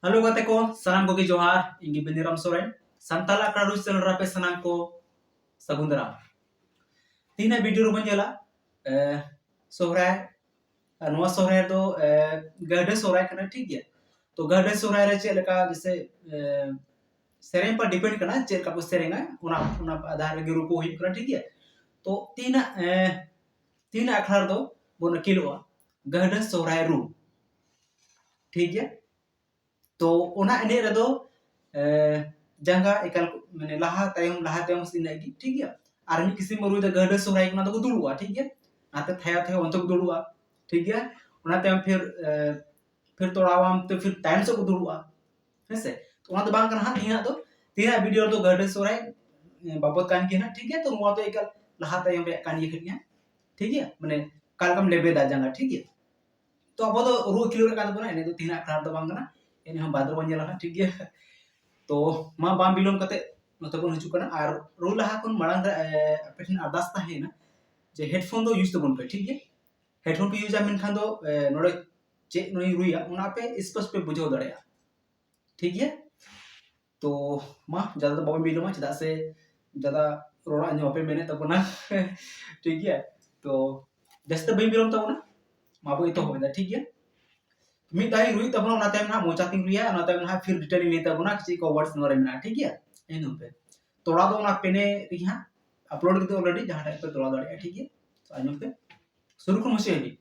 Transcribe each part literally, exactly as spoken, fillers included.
Hello ᱜᱟᱛᱮ ᱠᱚ, ᱥᱟᱱᱟᱢ ᱠᱚᱜᱮ ᱡᱚᱦᱟᱨ᱾ ᱤᱧ ᱜᱮ ᱵᱤᱱᱤᱨᱟᱢ ᱥᱚᱨᱮᱱ᱾ ᱥᱟᱱᱛᱟᱲ ᱟᱠᱷᱲᱟ ᱨᱩᱡ ᱪᱮᱱᱮᱞ ᱨᱮ ᱟᱯᱮ ᱥᱟᱱᱟᱢ ᱠᱚ ᱥᱟᱹᱜᱩᱱ ᱫᱟᱨᱟᱢ᱾ ᱛᱮᱦᱮᱧᱟᱜ ᱵᱷᱤᱰᱤᱭᱳ ᱨᱮᱵᱚᱱ ᱧᱮᱞᱟ, ᱮ, ᱥᱚᱦᱨᱟᱭ᱾ ᱟᱨ ᱱᱚᱣᱟ ᱥᱚᱦᱨᱟᱭ ᱫᱚ, ᱮ, ᱜᱟᱹᱦᱰᱟᱹ ᱥᱚᱦᱨᱟᱭ ᱠᱟᱱᱟ, ᱴᱷᱤᱠ ᱜᱮᱭᱟ᱾ ᱛᱚ ᱜᱟᱹᱦᱰᱟᱹ ᱥᱚᱦᱨᱟᱭ ᱨᱮ ᱪᱮᱫ ᱞᱮᱠᱟ, ᱡᱮᱥᱮ, ᱮ, ᱥᱮᱨᱮᱧ ᱯᱟ ᱰᱤᱯᱮᱱᱰ ᱠᱟᱱᱟ ᱪᱮᱫ ᱞᱮᱠᱟ ᱠᱚ ᱥᱮᱨᱮᱧᱟ, ᱚᱱᱟ, ᱚᱱᱟ ᱟᱫᱷᱟᱨ ᱨᱮᱜᱮ ᱨᱩ ᱠᱚ ᱦᱩᱭᱩᱜ ᱠᱟᱱᱟ, ᱴᱷᱤᱠ ᱜᱮᱭᱟ᱾ ᱛᱚ ᱛᱮᱦᱮᱧᱟᱜ, ᱮ, ᱛᱮᱦᱮᱧᱟᱜ ᱟᱠᱷᱲᱟ ᱨᱮᱫᱚ ᱵᱚᱱ ᱟᱹᱠᱤᱞᱚᱜᱼᱟ ᱜᱟᱹᱦᱰᱟᱹ ᱥᱚᱦᱨᱟᱭ ᱨᱩ, ᱴᱷᱤᱠ ᱜᱮᱭᱟ᱾ ᱛᱚ ᱚᱱᱟ ᱮᱱᱮᱡ ᱨᱮᱫᱚ, ᱮ, ᱡᱟᱸᱜᱟ ᱮᱠᱟᱞ ᱠᱚ, ᱢᱟᱱᱮ ᱞᱟᱦᱟ ᱛᱟᱭᱚᱢ, ᱞᱟᱦᱟ ᱛᱟᱭᱚᱢ ᱤᱱᱟᱹᱜ ᱜᱮ, ᱴᱷᱤᱠ ᱜᱮᱭᱟ᱾ ᱟᱨ ᱢᱤᱫ ᱠᱤᱥᱤᱢ ᱨᱩᱭ ᱫᱚ ᱜᱟᱹᱦᱰᱟᱹ ᱥᱚᱦᱨᱟᱭ ᱠᱟᱱᱟ, ᱫᱚᱠᱚ ᱫᱩᱲᱩᱵᱼᱟ, ᱴᱷᱤᱠ ᱜᱮᱭᱟ᱾ ᱱᱟᱛᱮ ᱛᱷᱟᱭᱟ ᱛᱷᱟᱭᱟ ᱚᱱᱛᱮ ᱠᱚ ᱫᱩᱲᱩᱵᱼᱟ, ᱴᱷᱤᱠ ᱜᱮᱭᱟ᱾ ᱚᱱᱟ ᱛᱟᱭᱚᱢ ᱯᱷᱤᱨ, ᱮ, ᱯᱷᱤᱨ ᱛᱚᱲᱟᱣᱟᱢ ᱛᱮ ᱯᱷᱤᱨ ᱛᱟᱭᱚᱢ ᱥᱮᱫ ᱠᱚ ᱫᱩᱲᱩᱵᱼᱟ, ᱦᱮᱸ ᱥᱮ᱾ ᱛᱚ ᱚᱱᱟ ᱫᱚ ᱵᱟᱝ ᱠᱟᱱᱟ ᱦᱟᱸᱜ ᱛᱮᱦᱮᱧᱟᱜ ᱫᱚ᱾ ᱛᱮᱦᱮᱧᱟᱜ ᱵᱷᱤᱰᱤᱭᱳ ᱨᱮᱫᱚ ᱜᱟᱹᱦᱰᱟᱹ ᱥᱚᱦᱨᱟᱭ, ᱮ, ᱵᱟᱵᱚᱫ ᱠᱟᱱ ᱜᱮᱭᱟ ᱦᱟᱸᱜ, ᱴᱷᱤᱠ ᱜᱮᱭᱟ᱾ ᱛᱚ ᱱᱚᱣᱟ ᱫᱚ ᱮᱠᱟᱞ ᱞᱟᱦᱟ ᱛᱟᱭᱚᱢ ᱨᱮᱭᱟᱜ ᱠᱟᱱ ᱜᱮᱭᱟ, ᱴᱷᱤᱠ ᱜᱮᱭᱟ᱾ ᱢᱟᱱᱮ ᱚᱠᱟ ᱞᱮᱠᱟᱢ ᱞᱮᱵᱮᱫᱟ ᱡᱟᱸᱜᱟ, ᱴᱷᱤᱠ ᱜᱮᱭᱟ᱾ ᱛᱚ ᱟᱵᱚ ᱫᱚ ᱨᱩ ᱠᱷᱮᱞᱳᱰ ᱨᱮ ᱠᱟᱱ ᱛᱟᱵᱚᱱᱟ, ᱮᱱᱮᱡ ᱫᱚ ᱛᱮᱦᱮᱧᱟᱜ ᱟᱠᱷᱲᱟ ᱨᱮᱫᱚ ᱵᱟᱝ ᱠᱟᱱᱟ᱾ ᱮᱱᱮᱡ ᱦᱚᱸ ᱵᱟᱫᱽ ᱨᱮᱵᱚᱱ ᱧᱮᱞᱟ ᱦᱟᱸᱜ, ᱴᱷᱤᱠ ᱜᱮᱭᱟ᱾ ᱛᱚ ᱢᱟ ᱵᱟᱝ ᱵᱤᱞᱚᱢ ᱠᱟᱛᱮ ᱱᱚᱛᱮ ᱵᱚᱱ ᱦᱤᱡᱩᱜ ᱠᱟᱱᱟ᱾ ᱟᱨ ᱨᱩ ᱞᱟᱦᱟ ᱠᱷᱚᱱ ᱢᱟᱲᱟᱝ ᱨᱮ, ᱮ, ᱟᱯᱮ ᱴᱷᱮᱱ ᱟᱨᱫᱟᱥ ᱛᱟᱦᱮᱸᱭᱮᱱᱟ ᱡᱮ ᱦᱮᱰᱯᱷᱳᱱ ᱫᱚ ᱤᱭᱩᱡᱽ ᱛᱟᱵᱚᱱ ᱯᱮ, ᱴᱷᱤᱠ ᱜᱮᱭᱟ᱾ ᱦᱮᱰᱯᱷᱳᱱ ᱯᱮ ᱤᱭᱩᱡᱟ, ᱢᱮᱱᱠᱷᱟᱱ ᱫᱚ, ᱮ, ᱱᱚᱰᱮ ᱪᱮᱫ ᱱᱩᱭ ᱨᱩᱭᱟ ᱚᱱᱟ ᱟᱯᱮ ᱥᱯᱚᱥᱴ ᱯᱮ ᱵᱩᱡᱷᱟᱹᱣ ᱫᱟᱲᱮᱭᱟᱜᱼᱟ, ᱴᱷᱤᱠ ᱜᱮᱭᱟ᱾ ᱛᱚ ᱢᱟ ᱡᱟᱫᱟ ᱫᱚ ᱵᱟᱵᱚᱱ ᱵᱤᱞᱚᱢᱟ, ᱪᱮᱫᱟᱜ ᱥᱮ ᱡᱟᱫᱟ ᱨᱚᱲᱟᱜ ᱧᱚᱜ ᱯᱮ ᱢᱮᱱᱮᱫ ᱛᱟᱵᱚᱱᱟ᱾ ᱴᱷᱤᱠ ᱜᱮᱭᱟ, ᱛᱚ ᱡᱟᱹᱥᱛᱤ ᱵᱟᱹᱧ ᱵᱤᱞᱚᱢ ᱛᱟᱵᱚᱱᱟ, ᱢᱟ ᱵᱚᱱ ᱮᱛᱚᱦᱚᱵ ᱮᱫᱟ, ᱴᱷᱤᱠ ᱜᱮᱭᱟ᱾ ᱢᱤᱫ ᱫᱷᱟᱣ ᱤᱧ ᱨᱩᱭᱮᱫ ᱛᱟᱵᱚᱱᱟ, ᱚᱱᱟ ᱛᱟᱭᱚᱢ ᱱᱟᱦᱟᱜ ᱢᱚᱪᱟᱛᱤᱧ ᱨᱩᱭᱟ, ᱚᱱᱟ ᱛᱟᱭᱚᱢ ᱱᱟᱦᱟᱜ ᱯᱷᱤᱨ ᱰᱤᱴᱮᱞ ᱤᱧ ᱞᱟᱹᱭ ᱛᱟᱵᱚᱱᱟ ᱪᱮᱫ ᱠᱚ ᱣᱟᱨᱰᱥ ᱱᱚᱣᱟ ᱨᱮ ᱢᱮᱱᱟᱜᱼᱟ, ᱴᱷᱤᱠ ᱜᱮᱭᱟ᱾ ᱟᱸᱡᱚᱢ ᱯᱮ, ᱛᱚᱲᱟ ᱫᱚ ᱚᱱᱟ ᱯᱮᱱᱮ ᱨᱮᱜᱮ ᱦᱟᱸᱜ ᱟᱯᱞᱳᱰ ᱠᱟᱛᱮ ᱚᱞᱨᱮᱰᱤ, ᱡᱟᱦᱟᱸ ᱴᱷᱮᱡ ᱯᱮ ᱛᱚᱲᱟ ᱫᱟᱲᱮᱭᱟᱜᱼᱟ, ᱴᱷᱤᱠ ᱜᱮᱭᱟ᱾ ᱛᱚ ᱟᱸᱡᱚᱢ ᱯᱮ, ᱥᱩᱨᱩ ᱠᱷᱚᱱ ᱢᱩᱪᱟᱹᱫ ᱦᱟᱹᱵᱤᱡ᱾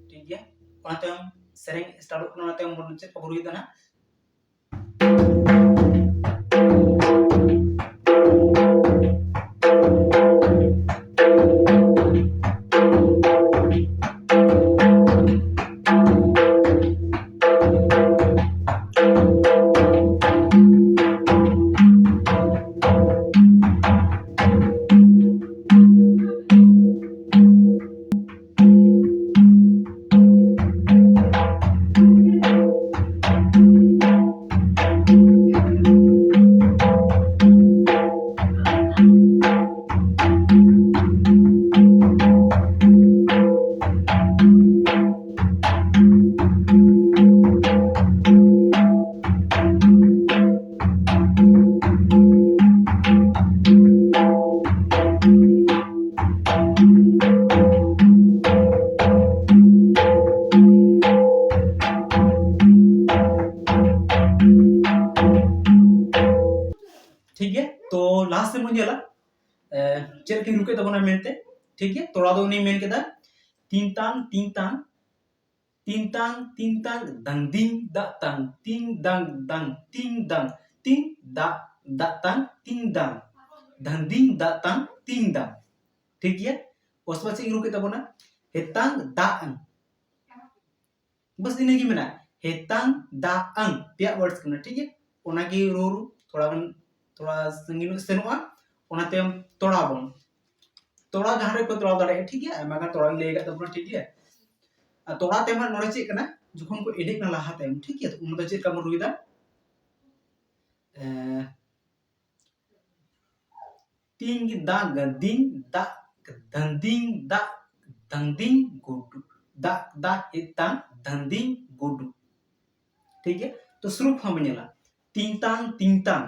ᱴᱷᱤᱠ ᱜᱮᱭᱟ, ᱚᱱᱟ ᱛᱟᱭᱚᱢ ᱥᱮᱨᱮᱧ ᱥᱴᱟᱨᱴᱚᱜ ᱠᱟᱱᱟ, ᱚᱱᱟ ᱛᱟᱭᱚᱢ ᱵᱚᱱ ᱪᱮᱫ ᱠᱚ ᱨᱩᱭᱮᱫᱟ ᱱᱟᱦᱟᱜ᱾ ᱴᱷᱤᱠ ᱜᱮᱭᱟ, ᱛᱚ ᱞᱟᱦᱟ ᱥᱮᱫ ᱵᱚᱱ ᱧᱮᱞᱟ ᱪᱮᱫ ᱞᱮᱠᱟᱧ ᱨᱩ ᱠᱮᱫ ᱛᱟᱵᱚᱱᱟ ᱢᱮᱱᱛᱮ᱾ ᱴᱷᱤᱠ ᱜᱮᱭᱟ, ᱛᱚᱲᱟ ᱫᱚ ᱩᱱᱤᱭ ᱢᱮᱱ ᱠᱮᱫᱟ ᱛᱤᱱ ᱛᱟᱝ ᱛᱤᱱ ᱛᱟᱝ, ᱛᱤᱱ ᱛᱟᱝ ᱛᱤᱱ ᱛᱟᱝ ᱫᱟᱝ ᱫᱤᱝ ᱫᱟᱜ ᱛᱟᱝ ᱛᱤᱝ ᱫᱟᱝ ᱫᱟᱝ ᱛᱤᱝ ᱫᱟᱝ ᱛᱤᱝ ᱫᱟᱜ ᱫᱟᱜ ᱛᱟᱝ ᱛᱤᱝ ᱫᱟᱝ ᱫᱟᱝ ᱫᱤᱝ ᱫᱟᱜ ᱛᱟᱝ ᱛᱤᱝ ᱫᱟᱝ᱾ ᱴᱷᱤᱠ ᱜᱮᱭᱟ, ᱩᱥᱠᱮ ᱵᱟᱫ ᱪᱮᱫ ᱤᱧ ᱨᱩ ᱠᱮᱫ ᱛᱟᱵᱚᱱᱟ? ᱦᱮᱛᱟᱝ ᱫᱟᱜ ᱟᱝ᱾ ᱵᱟᱥ ᱤᱱᱟᱹ ᱜᱮ ᱢᱮᱱᱟᱜᱼᱟ, ᱦᱮᱛᱟᱝ ᱫᱟᱜ ᱟᱝ, ᱯᱮᱭᱟ ᱣᱟᱨᱰᱥ ᱠᱟᱱᱟ᱾ ᱴᱷᱤᱠ ᱜᱮᱭᱟ, ᱚᱱᱟ ᱜᱮ ᱨᱩ ᱨᱩ ᱛᱷᱚᱲᱟ ᱜᱟᱱ, ᱛᱷᱚᱲᱟ ᱥᱟᱺᱜᱤᱧ ᱧᱚᱜ ᱥᱮᱱᱚᱜᱼᱟ, ᱚᱱᱟᱛᱮ ᱛᱚᱲᱟ ᱵᱚᱱ, ᱛᱚᱲᱟ ᱡᱟᱦᱟᱸ ᱨᱮ ᱠᱚ ᱛᱚᱲᱟ ᱫᱟᱲᱮᱭᱟᱜᱼᱟ᱾ ᱴᱷᱤᱠ ᱜᱮᱭᱟ, ᱟᱭᱢᱟ ᱜᱟᱱ ᱛᱚᱲᱟ ᱞᱟᱹᱭ ᱟᱠᱟᱫ ᱛᱟᱵᱚᱱᱟ᱾ ᱴᱷᱤᱠ ᱜᱮᱭᱟ, ᱟᱨ ᱛᱚᱲᱟ ᱛᱮ ᱢᱟ ᱱᱚᱰᱮ ᱪᱮᱫ ᱠᱟᱱᱟ, ᱡᱚᱠᱷᱚᱱ ᱠᱚ ᱮᱱᱮᱡ ᱠᱟᱱᱟ ᱞᱟᱦᱟ ᱛᱟᱭᱚᱢ, ᱴᱷᱤᱠ ᱜᱮᱭᱟ, ᱛᱚ ᱩᱱ ᱫᱚ ᱪᱮᱫ ᱞᱮᱠᱟ ᱵᱚᱱ ᱨᱩᱭᱮᱫᱟ? ᱮᱸ, ᱛᱤᱝ ᱫᱟᱜ ᱫᱤᱝ ᱫᱟᱜ ᱫᱟᱝᱫᱤᱝ ᱫᱟᱜ ᱫᱟᱝᱫᱤᱝ ᱜᱩᱰᱩ, ᱫᱟᱜ ᱫᱟᱜ ᱦᱮᱛᱟᱝ ᱫᱟᱝᱫᱤᱝ ᱜᱩᱰᱩ᱾ ᱴᱷᱤᱠ ᱜᱮᱭᱟ, ᱛᱚ ᱥᱩᱨᱩ ᱠᱷᱚᱱ ᱵᱚᱱ ᱧᱮᱞᱟ, ᱛᱤᱝ ᱛᱟᱝ ᱛᱤᱝ ᱛᱟᱝ᱾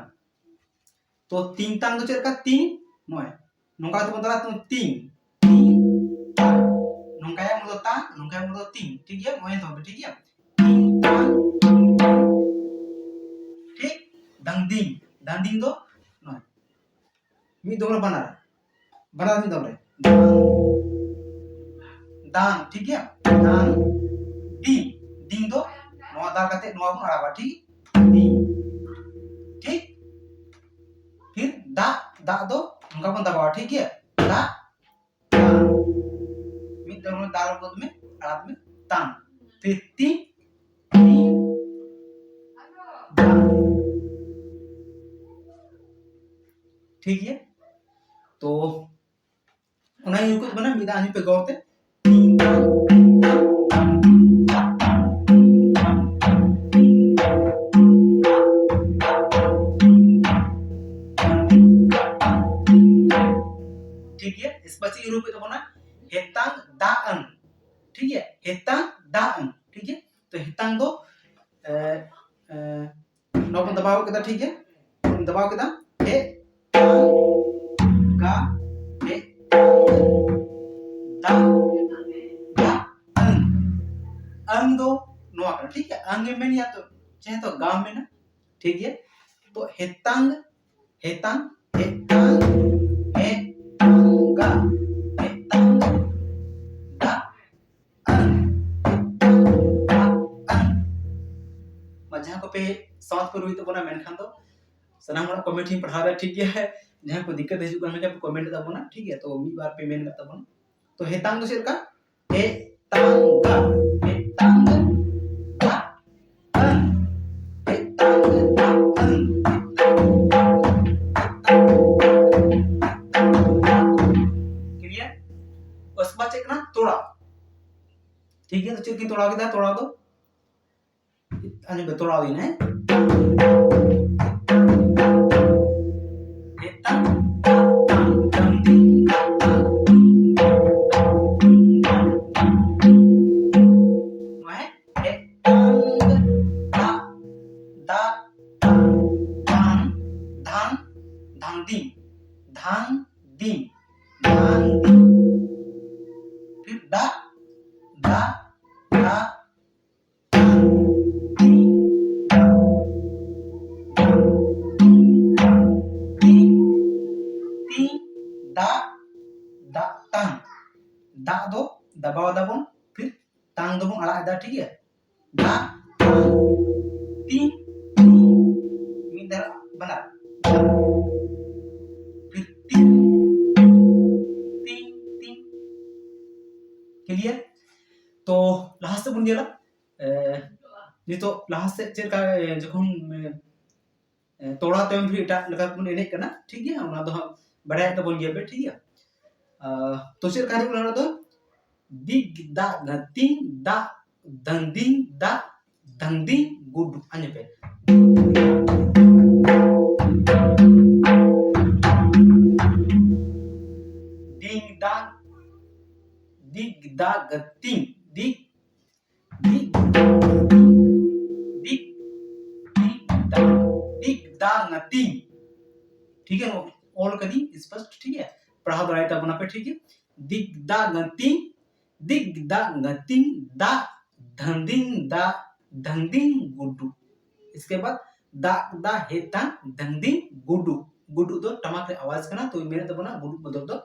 ᱛᱚ ᱛᱤᱝ ᱛᱟᱝ ᱫᱚ ᱪᱮᱫ ᱞᱮᱠᱟ? ᱛᱤᱝ, ᱱᱚᱜᱼᱚᱭ ᱱᱚᱝᱠᱟ ᱠᱟᱛᱮ ᱵᱚᱱ ᱫᱟᱞᱟ, ᱛᱚ ᱛᱤᱝ, ᱛᱤᱝ, ᱛᱟᱝ᱾ ᱱᱚᱝᱠᱟᱭᱟ ᱢᱩᱫᱚ ᱛᱟᱝ, ᱱᱚᱝᱠᱟᱭᱟ ᱢᱩᱫᱚ ᱛᱤᱝ᱾ ᱴᱷᱤᱠ ᱜᱮᱭᱟ, ᱱᱚᱜᱼᱚᱭ ᱛᱚ, ᱴᱷᱤᱠ ᱜᱮᱭᱟ, ᱛᱤᱝ ᱛᱟᱝ ᱛᱤᱝ ᱛᱟᱝ᱾ ᱴᱷᱤᱠ, ᱫᱟᱝᱫᱤᱝ, ᱫᱟᱝᱫᱤᱝ ᱫᱚ ᱱᱚᱜᱼᱚᱭ ᱢᱤᱫ ᱫᱚᱢ ᱨᱮ ᱵᱟᱱᱟᱨ, ᱵᱟᱱᱟᱨ ᱢᱤᱫ ᱫᱚᱢ ᱨᱮ᱾ ᱫᱟᱝ, ᱫᱟᱝ, ᱴᱷᱤᱠ ᱜᱮᱭᱟ? ᱫᱟᱝ, ᱫᱤᱝ, ᱫᱤᱝ ᱫᱚ ᱱᱚᱣᱟ ᱫᱟᱞ ᱠᱟᱛᱮ ᱱᱚᱣᱟ ᱵᱚᱱ ᱟᱲᱟᱜᱟ, ᱴᱷᱤᱠ? ᱫᱤᱝ, ᱴᱷᱤᱠ? ᱯᱷᱤᱨ ᱫᱟᱜ, ᱫᱟᱜ ᱫᱚ ᱱᱚᱝᱠᱟ ᱵᱚᱱ ᱫᱟᱵᱟᱣᱟ, ᱴᱷᱤᱠ ᱜᱮᱭᱟ? ᱫᱟᱜ, ᱛᱟᱝ᱾ ᱢᱤᱫ ᱫᱚᱢ ᱨᱮ ᱫᱟᱞ ᱜᱚᱫ ᱢᱮ, ᱟᱲᱟᱜ ᱢᱮ, ᱛᱟᱝ᱾ ᱯᱷᱤᱨ ᱛᱤᱝ, ᱛᱤᱝ, ᱫᱟᱝ᱾ ᱴᱷᱤᱠ ᱜᱮᱭᱟ? ᱛᱚ ᱚᱱᱟ ᱧᱩᱨ ᱠᱚᱜ ᱠᱟᱱᱟ, ᱢᱤᱫ ᱫᱷᱟᱣ ᱟᱸᱡᱚᱢ ᱯᱮ ᱜᱚᱨ ᱛᱮ᱾ ᱴᱷᱤᱠ ᱜᱮᱭᱟ, ᱤᱥᱯᱟᱪᱤ ᱨᱩᱯ ᱦᱩᱭᱩᱜ ᱛᱟᱵᱚᱱᱟ ᱦᱮᱛᱟᱝ ᱫᱟᱜ ᱟᱝ᱾ ᱴᱷᱤᱠ ᱜᱮᱭᱟ, ᱦᱮᱛᱟᱝ ᱫᱟᱜ ᱟᱝ᱾ ᱴᱷᱤᱠ ᱜᱮᱭᱟ, ᱛᱚ ᱦᱮᱛᱟᱝ ᱫᱚ ᱮ, ᱮ, ᱱᱚᱣᱟ ᱵᱚᱱ ᱫᱟᱵᱟᱣ ᱠᱮᱫᱟ, ᱴᱷᱤᱠ ᱜᱮᱭᱟ, ᱫᱟᱵᱟᱣ ᱠᱮᱫᱟ, ᱦᱮ, ᱛᱟᱝ, ᱜᱟ, ᱦᱮ, ᱛᱟᱝ, ᱫᱟ, ᱜᱟ, ᱟᱝ᱾ ᱟᱝ ᱫᱚ ᱱᱚᱣᱟ ᱠᱟᱱᱟ, ᱴᱷᱤᱠ ᱜᱮᱭᱟ, ᱟᱝ ᱮᱢ ᱢᱮᱱ ᱜᱮᱭᱟ ᱛᱚ, ᱪᱮᱫ ᱛᱚ ᱜᱟᱢ ᱢᱮᱱᱟ, ᱴᱷᱤᱠ ᱜᱮᱭᱟ, ᱛᱚ ᱦᱮᱛᱟᱝ ᱦᱮᱛᱟᱝ, ᱦᱮᱛᱟᱝ, ᱦᱮᱛᱟᱝ ᱜᱟ, ᱦᱮᱛᱟᱝ ᱫᱟ ᱟᱝ, ᱦᱮᱛᱟᱝ ᱫᱟ ᱟᱝ᱾ ᱢᱟ ᱡᱟᱦᱟᱸ ᱠᱚᱯᱮ ᱥᱟᱶᱛᱮ ᱯᱮ ᱨᱩᱭ ᱛᱟᱵᱚᱱᱟ, ᱢᱮᱱᱠᱷᱟᱱ ᱫᱚ ᱥᱟᱱᱟᱢ ᱦᱚᱲᱟᱜ ᱠᱚᱢᱮᱱᱴ ᱤᱧ ᱯᱟᱲᱦᱟᱣ ᱮᱫᱟ, ᱴᱷᱤᱠ ᱜᱮᱭᱟ? ᱡᱟᱦᱟᱸ ᱠᱚ ᱫᱤᱠᱠᱟᱛ ᱦᱤᱡᱩᱜ ᱠᱟᱱ ᱢᱮᱱᱠᱷᱟᱱ ᱯᱮ ᱠᱚᱢᱮᱱᱴ ᱮᱫᱟ ᱵᱚᱱᱟ, ᱴᱷᱤᱠ ᱜᱮᱭᱟ? ᱛᱚ ᱢᱤᱫ ᱵᱟᱨ ᱯᱮ ᱢᱮᱱ ᱠᱟᱜ ᱛᱟᱵᱚᱱᱟ᱾ ᱛᱚ ᱦᱮᱛᱟᱝ ᱫᱚ ᱪᱮᱫ ᱞᱮᱠᱟ? ᱦᱮᱛᱟᱝ ᱜᱟ, ᱦᱮᱛᱟᱝ ᱜᱟ, ᱟᱝ, ᱦᱮᱛᱟᱝ ᱜᱟ, ᱟᱝ, ᱦᱮᱛᱟᱝ ᱜᱟ, ᱦᱮᱛᱟᱝ ᱜᱟ᱾ ᱠᱞᱤᱭᱟᱨ? ᱩᱥᱠᱮ ᱵᱟᱫ ᱪᱮᱫ ᱠᱟᱱᱟ? ᱛᱚᱲᱟ᱾ ᱴᱷᱤᱠ ᱜᱮᱭᱟ, ᱛᱚ ᱪᱮᱫ ᱠᱤᱱ ᱛᱚᱲᱟᱣ ᱠᱮᱫᱟ? ᱛᱚᱲᱟ ᱫᱚ ᱟᱸᱡᱚᱢ ᱯᱮ, ᱛᱚᱲᱟᱣ ᱤᱧ, ᱦᱮᱸ? ᱢᱤᱫᱴᱟᱝ, ᱴᱟᱝ, ᱴᱟᱝ, ᱴᱟᱝ, ᱴᱤᱝ, ᱴᱟᱝ, ᱴᱟᱝ, ᱴᱤᱝ, ᱴᱟᱝ, ᱴᱟᱝ, ᱴᱤᱝ, ᱴᱟᱝ, ᱴᱤᱝ᱾ ᱱᱚᱣᱟ, ᱦᱮᱸ? ᱢᱤᱫᱴᱟᱝ, ᱫᱟ, ᱫᱟ, ᱴᱟᱝ, ᱴᱟᱝ, ᱫᱷᱟᱝ, ᱫᱷᱟᱝ, ᱫᱤᱝ, ᱫᱷᱟᱝ, ᱫᱤᱝ, ᱫᱷᱟᱝ, ᱫᱤᱝ᱾ ᱯᱷᱤᱨ ᱫᱟ, ᱫᱟ, ᱫᱟ, ᱛᱤ, ᱫᱟᱜ, ᱫᱟᱜ, ᱛᱟᱝ᱾ ᱫᱟᱜ ᱫᱚ ᱫᱟᱵᱟᱣ ᱫᱟᱵᱚᱱ, ᱯᱷᱤᱨ ᱛᱟᱝ ᱫᱚᱵᱚᱱ ᱟᱲᱟᱜ ᱮᱫᱟ, ᱴᱷᱤᱠ ᱜᱮᱭᱟ? ᱫᱟᱜ, ᱛᱟᱝ, ᱛᱤᱝ, ᱛᱤᱝ᱾ ᱢᱤᱫ ᱫᱷᱟᱣ ᱵᱟᱱᱟᱨ᱾ ᱯᱷᱤᱨ ᱛᱤᱝ, ᱛᱤᱝ, ᱛᱤᱝ᱾ ᱠᱞᱤᱭᱟᱨ? ᱛᱚ ᱞᱟᱦᱟ ᱥᱮᱫ ᱵᱚᱱ ᱧᱮᱞᱟ᱾ ᱮ, ᱱᱤᱛᱚᱜ ᱞᱟᱦᱟ ᱥᱮᱫ ᱪᱮᱫ ᱞᱮᱠᱟ, ᱮ, ᱡᱚᱠᱷᱚᱱ, ᱮ, ᱮ, ᱛᱚᱲᱟ ᱛᱟᱭᱚᱢ ᱯᱷᱤᱨ ᱮᱴᱟᱜ ᱞᱮᱠᱟ ᱵᱚᱱ ᱮᱱᱮᱡ ᱠᱟᱱᱟ, ᱴᱷᱤᱠ ᱜᱮᱭᱟ? ᱚᱱᱟ ᱫᱚ ᱦᱟᱸᱜ ᱵᱟᱲᱟᱭ ᱛᱟᱵᱚᱱ ᱜᱮᱭᱟ ᱯᱮ, ᱴᱷᱤᱠ ᱜᱮᱭᱟ? ᱟ, ᱛᱚ ᱪᱮᱫ ᱞᱮᱠᱟ ᱦᱩᱭᱩᱜ ᱠᱟᱱᱟ ᱚᱱᱟ ᱫᱚ? ᱫᱤᱜ ᱫᱟᱜ ᱫᱷᱟᱹᱛᱤᱝ ᱫᱟᱜ ᱫᱷᱟᱹᱝᱫᱤᱝ ᱫᱟᱜ ᱫᱷᱟᱹᱝᱫᱤᱝ ᱜᱩᱰᱩ᱾ ᱟᱸᱡᱚᱢ ᱯᱮ᱾ ᱫᱤᱝ ᱫᱟᱝ, ᱫᱤᱜ ᱫᱟᱜ ᱫᱷᱟᱹᱛᱤᱝ, ᱫᱤᱜ ᱫᱤᱜ, ᱫᱤᱜ, ᱫᱤᱜ ᱫᱟ, ᱫᱤᱜ ᱫᱟ ᱱᱟᱛᱤ᱾ ᱴᱷᱤᱠ ᱜᱮᱭᱟ, ᱚᱞ ᱠᱟᱫᱤᱧ ᱥᱯᱚᱥᱴ, ᱴᱷᱤᱠ ᱜᱮᱭᱟ, ᱯᱟᱲᱦᱟᱣ ᱫᱟᱲᱮᱭᱟᱜ ᱛᱟᱵᱚᱱᱟ ᱯᱮ, ᱴᱷᱤᱠ ᱜᱮᱭᱟ᱾ ᱫᱤᱜ ᱫᱟ ᱱᱟᱛᱤ, ᱫᱤᱜ ᱫᱟ ᱱᱟᱛᱤ, ᱫᱟᱜ ᱫᱷᱟᱹᱝᱫᱤᱝ ᱫᱟ, ᱫᱷᱟᱹᱝᱫᱤᱝ ᱜᱩᱰᱩ᱾ इसके बाद ᱫᱟᱜ ᱫᱟ ᱦᱮᱛᱟᱝ ᱫᱷᱟᱹᱝᱫᱤᱝ ᱜᱩᱰᱩ᱾ ᱜᱩᱰᱩ ᱫᱚ ᱴᱟᱢᱟᱠ ᱨᱮ ᱟᱣᱟᱡᱽ ᱠᱟᱱᱟ, ᱛᱚ ᱢᱮᱱᱮᱫ ᱛᱟᱵᱚᱱᱟ ᱜᱩᱰᱩ ᱵᱚᱫᱚᱞ ᱫᱚ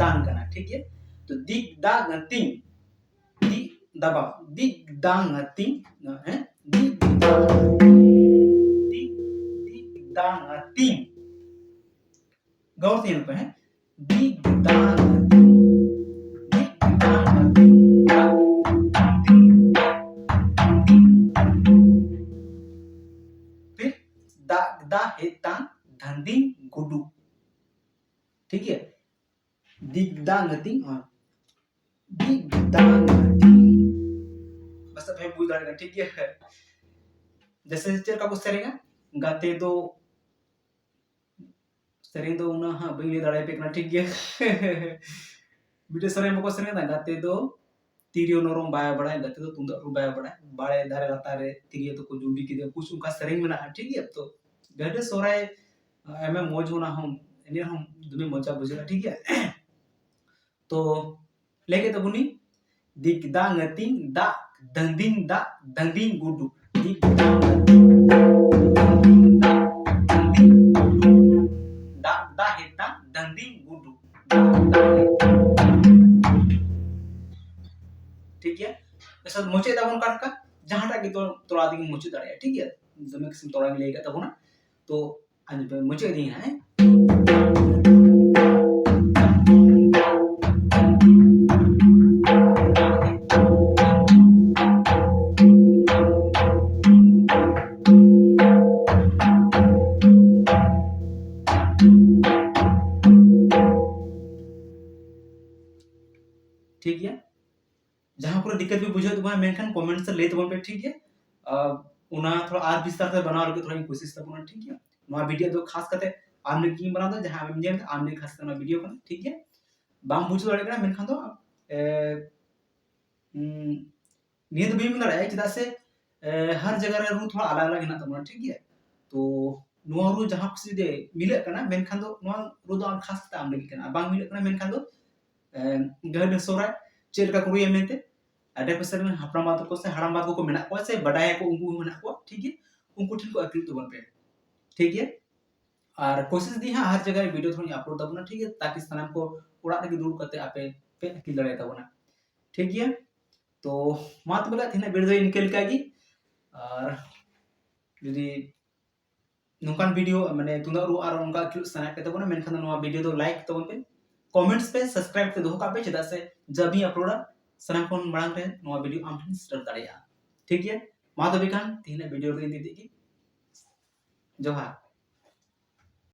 ᱫᱟᱝ ᱠᱟᱱᱟ, ᱴᱷᱤᱠ ᱜᱮᱭᱟ? ᱛᱚ ᱫᱤᱜ ᱫᱟ ᱜᱟᱹᱛᱤᱝ, ᱫᱤᱜ ᱫᱟᱵᱟᱣ, ᱫᱤᱜ ᱫᱟᱝ ᱜᱟᱹᱛᱤᱝ, ᱦᱮᱸ, ᱫᱤᱜ ᱫᱟᱝ, ᱫᱤᱜ, ᱫᱤᱜ ᱫᱟᱝ ᱜᱟᱹᱛᱤᱝ᱾ ᱜᱟᱹᱣᱨ ᱛᱮ ᱧᱮᱞ ᱯᱮ, ᱦᱮᱸ, ᱫᱤᱜ ᱫᱟᱝ ᱜᱟᱹᱛᱤᱝ, ᱫᱤᱜ ᱫᱟᱝ ᱜᱟᱹᱛᱤᱝ, ᱫᱤᱜ, ᱫᱤᱜ, ᱫᱤᱜ, ᱫᱤᱜ᱾ ᱯᱷᱤᱨ ᱫᱟᱜ ᱫᱟ ᱦᱮᱛᱟᱝ ᱫᱷᱟᱹᱱᱫᱤᱝ ᱜᱩᱰᱩ, ᱴᱷᱤᱠ ᱜᱮᱭᱟ? ᱫᱤᱜ ᱫᱟᱝ ᱜᱟᱹᱛᱤᱝ, ᱦᱚᱸ᱾ ᱫᱤᱜ ᱫᱟᱝ ᱜᱟᱹᱛᱤᱝ᱾ ᱵᱟᱥ ᱟᱯᱮ ᱵᱩᱡᱽ ᱫᱟᱲᱮᱭᱟᱜ ᱠᱟᱱᱟ, ᱴᱷᱤᱠ ᱜᱮᱭᱟ? ᱡᱮᱥᱮ ᱪᱮᱫ ᱞᱮᱠᱟ ᱠᱚ ᱥᱮᱨᱮᱧᱟ, ᱜᱟᱛᱮ ᱫᱚ, ᱥᱮᱨᱮᱧ ᱫᱚ ᱩᱱᱟᱹᱜ ᱦᱟᱸᱜ ᱵᱟᱹᱧ ᱞᱟᱹᱭ ᱫᱟᱲᱮᱭᱟᱯᱮ ᱠᱟᱱᱟ, ᱴᱷᱤᱠ ᱜᱮᱭᱟ? ᱢᱤᱫᱴᱮᱡ ᱥᱮᱨᱮᱧ ᱵᱟᱠᱚ ᱥᱮᱨᱮᱧ ᱮᱫᱟ, ᱜᱟᱛᱮ ᱫᱚ ᱛᱤᱨᱭᱳ ᱱᱚᱨᱚᱢ ᱵᱟᱭ ᱵᱟᱲᱟᱭ, ᱜᱟᱛᱮ ᱫᱚ ᱛᱩᱢᱫᱟᱜ ᱨᱩ ᱵᱟᱭ ᱵᱟᱲᱟᱭ, ᱵᱟᱲᱮ ᱫᱟᱨᱮ ᱞᱟᱛᱟᱨ ᱨᱮ ᱛᱤᱨᱭᱳ ᱛᱟᱠᱚ ᱡᱩᱸᱰᱤ ᱠᱮᱫᱟ, ᱠᱩᱪ ᱚᱱᱠᱟ ᱥᱮᱨᱮᱧ ᱢᱮᱱᱟᱜᱼᱟ, ᱴᱷᱤᱠ ᱜᱮᱭᱟ? ᱛᱚ ᱜᱟᱹᱰᱤ ᱥᱚᱦᱨᱟᱭ ᱟᱭᱢᱟ ᱢᱚᱡᱽ ᱚᱱᱟ ᱦᱚᱸ ᱮᱱᱮᱡ ᱦᱚᱸ ᱫᱚᱢᱮ ᱢᱚᱡᱟ ᱵᱩᱡᱷᱟᱹᱜᱼᱟ, ᱴᱷᱤᱠ ᱜᱮᱭᱟ? ᱛᱚ ᱞᱟᱹᱭ ᱠᱮᱫ ᱛᱟᱵᱚᱱᱤᱧ, ᱫᱤᱜ ᱫᱟ ᱜᱟᱹᱛᱤᱝ ᱫᱟᱜ ᱫᱟᱹᱱᱫᱤᱝ ᱫᱟᱜ ᱫᱟᱹᱱᱫᱤᱝ ᱜᱩᱰᱩ, ᱫᱤᱜ ᱫᱟ ᱜᱟᱹᱛᱤᱝ ᱫᱟᱜ ᱫᱟᱹᱱᱫᱤᱝ ᱜᱩᱰᱩ, ᱫᱟᱜ ᱫᱟ ᱦᱮᱛᱟᱝ ᱫᱟᱹᱱᱫᱤᱝ ᱜᱩᱰᱩ, ᱫᱟᱜ ᱫᱟ ᱦᱮᱛᱟᱝ ᱫᱟᱹᱱᱫᱤᱝ ᱜᱩᱰᱩ᱾ ᱴᱷᱤᱠ ᱜᱮᱭᱟ? ᱟᱪᱪᱷᱟ, ᱢᱩᱪᱟᱹᱫ ᱫᱟᱵᱚᱱ ᱚᱠᱟ ᱞᱮᱠᱟ? ᱡᱟᱦᱟᱸᱴᱟᱜ ᱜᱮ ᱛᱚ-, ᱛᱚᱲᱟ ᱛᱮᱜᱮ ᱢᱩᱪᱟᱹᱫ ᱫᱟᱲᱮᱭᱟᱜᱼᱟ, ᱴᱷᱤᱠ ᱜᱮᱭᱟ? ᱫᱚᱢᱮ ᱠᱤᱥᱤᱢ ᱛᱚᱲᱟ ᱞᱟᱹᱭ ᱟᱠᱟᱫ ᱛᱟᱵᱚᱱᱟ, ᱛᱚ ᱟᱸᱡᱚᱢ ᱯᱮ, ᱢᱩᱪᱟᱹᱫ ᱤᱫᱤᱧ ᱦᱟᱸᱜ, ᱦᱮᱸ? ᱴᱷᱤᱠ ᱜᱮᱭᱟ? ᱡᱟᱦᱟᱸ ᱠᱚᱨᱮ ᱫᱤᱠᱠᱟᱛ ᱯᱮ ᱵᱩᱡᱷᱟᱹᱣ ᱛᱟᱵᱚᱱᱟ, ᱢᱮᱱᱠᱷᱟᱱ comment ᱥᱮ ᱞᱟᱹᱭ ᱛᱟᱵᱚᱱ ᱯᱮ, ᱴᱷᱤᱠ ᱜᱮᱭᱟ? ᱟᱨ ᱚᱱᱟ ᱛᱷᱚᱲᱟ ᱟᱨ ᱵᱤᱥᱛᱟᱨ ᱛᱮ ᱵᱮᱱᱟᱣ ᱞᱟᱹᱜᱤᱫ ᱛᱷᱚᱲᱟᱧ ᱠᱩᱥᱤᱥ ᱛᱟᱵᱚᱱᱟ, ᱴᱷᱤᱠ ᱜᱮᱭᱟ? ᱱᱚᱣᱟ video ᱫᱚ ᱠᱷᱟᱥ ᱠᱟᱛᱮ ᱟᱢ ᱞᱟᱹᱜᱤᱫ ᱤᱧ ᱵᱮᱱᱟᱣ ᱫᱟ, ᱡᱟᱦᱟᱸ ᱟᱢᱮᱢ ᱧᱮᱞ ᱫᱟ, ᱟᱢ ᱞᱟᱹᱜᱤᱫ ᱠᱷᱟᱥ ᱠᱟᱛᱮ ᱱᱚᱣᱟ video ᱠᱟᱱᱟ, ᱴᱷᱤᱠ ᱜᱮᱭᱟ? ᱵᱟᱢ ᱵᱩᱡᱷᱟᱹᱣ ᱫᱟᱲᱮᱭᱟᱜ ᱠᱟᱱᱟ, ᱢᱮᱱᱠᱷᱟᱱ ᱫᱚ, ᱮ, ᱩᱸ, ᱱᱤᱭᱟᱹ ᱫᱚ ᱵᱟᱹᱧ ᱢᱮᱱ ᱫᱟᱲᱮᱭᱟᱜᱼᱟ, ᱪᱮᱫᱟᱜ ᱥᱮ, ᱮ, ᱦᱟᱨ ᱡᱟᱭᱜᱟ ᱨᱮ ᱨᱩ ᱛᱷᱚᱲᱟ ᱟᱞᱟᱜᱽ ᱟᱞᱟᱜᱽ ᱦᱮᱱᱟᱜ ᱛᱟᱵᱚᱱᱟ, ᱴᱷᱤᱠ ᱜᱮᱭᱟ? ᱛᱚ ᱱᱚᱣᱟ ᱨᱩ ᱡᱟᱦᱟᱸ ᱠᱩᱥᱤ ᱡᱩᱫᱤ ᱢᱤᱞᱟᱹᱜ ᱠᱟᱱᱟ, ᱢᱮᱱᱠᱷᱟᱱ ᱫᱚ ᱱᱚᱣᱟ ᱨᱩ ᱫᱚ ᱟᱢ ᱠᱷᱟᱥ ᱠᱟᱛᱮ ᱟᱢ ᱞᱟᱹᱜᱤᱫ ᱠᱟᱱᱟ, ᱟᱨ ᱵᱟᱝ ᱢᱤᱞᱟᱹᱜ ᱠᱟᱱᱟ, ᱢᱮᱱᱠᱷᱟᱱ ᱫᱚ, ᱮ, ᱜᱟᱹᱦᱤᱨ ᱥᱚᱦᱨᱟᱭ ᱪᱮᱫ ᱞᱮᱠᱟ ᱠᱚ ᱨᱩᱭᱟ ᱢᱮᱱᱛᱮ, ᱟᱰᱮ ᱯᱟᱥᱮ ᱨᱮᱱ ᱦᱟᱯᱲᱟᱢ ᱵᱟ ᱛᱟᱠᱚ ᱥᱮ ᱦᱟᱲᱟᱢ ᱵᱟ ᱛᱟᱠᱚ ᱠᱚ ᱢᱮᱱᱟᱜ ᱠᱚᱣᱟ ᱥᱮ ᱵᱟᱰᱟᱭᱟᱠᱚ, ᱩᱱᱠᱩ ᱦᱚᱸ ᱢᱮᱱᱟᱜ ᱠᱚᱣᱟ, ᱴᱷᱤᱠ ᱜᱮᱭᱟ? ᱩᱱᱠᱩ ᱴᱷᱮᱱ ᱠᱚ ᱟᱹᱠᱷᱨᱤᱧ ᱛᱟᱵᱚᱱ ᱯᱮ, ᱴᱷᱤᱠ ᱜᱮᱭᱟ? ᱟᱨ ᱠᱳᱥᱤᱥ ᱫᱤᱧ ᱦᱟᱸᱜ ᱦᱟᱨ ᱡᱟᱭᱜᱟ ᱨᱮ ᱵᱷᱤᱰᱤᱭᱳ ᱛᱷᱚᱲᱟᱧ ᱟᱯᱞᱳᱰ ᱛᱟᱵᱚᱱᱟ, ᱴᱷᱤᱠ ᱜᱮᱭᱟ? ᱛᱟᱠᱤ ᱥᱟᱱᱟᱢ ᱠᱚ ᱚᱲᱟᱜ ᱨᱮᱜᱮ ᱫᱩᱲᱩᱵ ᱠᱟᱛᱮ ᱟᱯᱮ ᱯᱮ ᱟᱹᱠᱤᱞ ᱫᱟᱲᱮᱭᱟᱛᱟᱵᱚᱱᱟ, ᱴᱷᱤᱠ ᱜᱮᱭᱟ? ᱛᱚ ᱢᱟ ᱛᱚᱵᱮ ᱠᱷᱟᱡ ᱛᱮᱦᱮᱧᱟᱜ ᱵᱷᱤᱰᱤᱭᱳ ᱫᱚ ᱤᱱᱠᱟᱹ ᱞᱮᱠᱟ ᱜᱮ᱾ ᱟᱨ ᱡᱩᱫᱤ ᱱᱚᱝᱠᱟᱱ ᱵᱷᱤᱰᱤᱭᱳ ᱢᱟᱱᱮ ᱛᱩᱢᱫᱟᱜ ᱨᱩ ᱟᱨ ᱚᱱᱠᱟ ᱠᱷᱮᱞᱳᱰ ᱥᱟᱱᱟᱭᱮᱫ ᱯᱮ ᱛᱟᱵᱚᱱᱟ, ᱢᱮᱱᱠᱷᱟᱱ ᱫᱚ ᱱᱚᱣᱟ ᱵᱷᱤᱰᱤᱭᱳ ᱫᱚ ᱞᱟᱭᱤᱠ ᱛᱟᱵᱚᱱ ᱯᱮ, ᱠᱚᱢᱮᱱᱴᱥ ᱯᱮ, ᱥᱟᱵᱥᱠᱨᱟᱭᱤᱵ ᱠᱟᱛᱮ ᱫᱚᱦᱚ ᱠᱟᱜ ᱯᱮ, ᱪᱮᱫᱟᱜ ᱥᱮ ᱡᱟᱵᱤᱧ ᱟᱯᱞᱳᱰᱟ ᱥᱟᱱᱟᱢ ᱠᱷᱚᱱ ᱢᱟᱲᱟᱝ ᱨᱮ ᱱᱚᱣᱟ ᱵᱷᱤᱰᱤᱭᱳ ᱟᱢ ᱴᱷᱮᱱ ᱥᱮᱴᱮᱨ ᱫᱟᱲᱮᱭᱟᱜᱼᱟ, ᱴᱷᱤᱠ ᱜᱮᱭᱟ? ᱢᱟ ᱛᱚᱵᱮ ᱠᱷᱟᱱ ᱛᱮᱦᱮᱧᱟᱜ ᱵᱷᱤᱰᱤᱭᱳ ᱨᱮ ᱤᱱᱟᱹᱜ ᱜᱮ᱾ ᱡᱚᱦᱟᱨ᱾